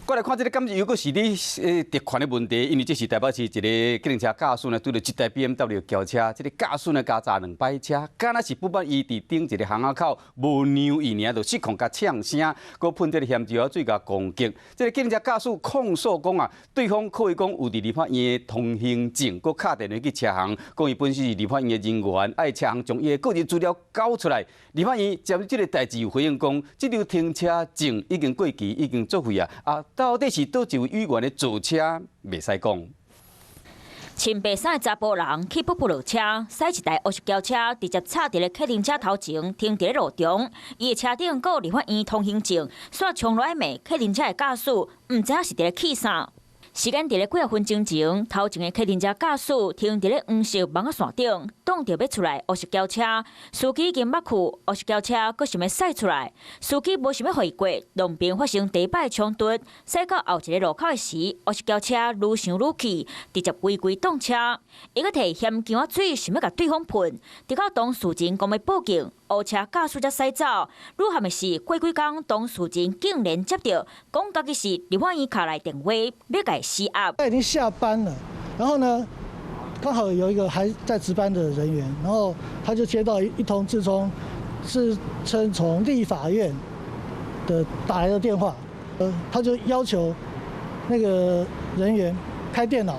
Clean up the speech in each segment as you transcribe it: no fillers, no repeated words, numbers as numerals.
過來看這個，敢是又閣是咧特權的問題？因為這是台北市一个計程車駕駛呢，拄著這台 BMW 轎車，這个駕駛呢共軋兩擺車，敢若是不滿伊佇頂一个巷仔口無讓伊爾，就失控共嗆聲，閣噴這个鹹椒水共攻擊。這个計程車駕駛控訴講啊，對方可以講有佇立法院的通行證，閣敲電話去車行，講伊本身是立法院的人員，愛車行將伊的個人資料交出來。立法院針對這个代誌有回應講，這張停車證已經過期，已經作廢啊！啊，到底是佗一位委員的座車，袂使講。穿白衫的查埔人去噗噗落車，駛一台烏色轎車，直接插佇咧客運車頭前，停佇咧路中。伊的車頂閣有立法院通行證，煞衝落來罵客運車的駕駛，毋知影是佇咧氣啥。時間佇咧幾仔分鐘前，頭前的客運車駕駛停佇咧黃色網仔線頂，擋著欲出來烏色轎車，司機已經捌去，烏色轎車閣想欲駛出來，司機無想欲予伊過，兩邊發生第一擺衝突，駛到後一个路口的時，烏色轎車愈想愈氣，直接違規擋車，伊閣提鹹薑仔水想欲共對方噴，直到當事人講欲報警，烏車駕駛才駛走。愈譀的是，過幾工當事人竟然接著講家己是立法院敲來電話，欲共施壓。他已經下班了，然後呢，剛好有一個還在值班的人員，然後他就接到一通自稱從立法院的打來的電話，他就要求那個人員開電腦，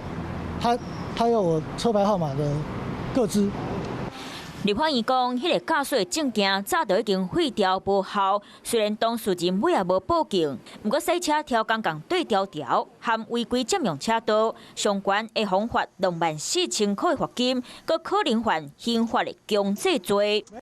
他要我車牌號碼的個資。立法院講，彼个駕駛的證件早就已經廢掉無效，雖然當事人尾仔無報警，毋過駛車超工共對調調，含違規佔用車道，上懸會予罰24,000箍的罰金，閣可能犯刑法的強制罪。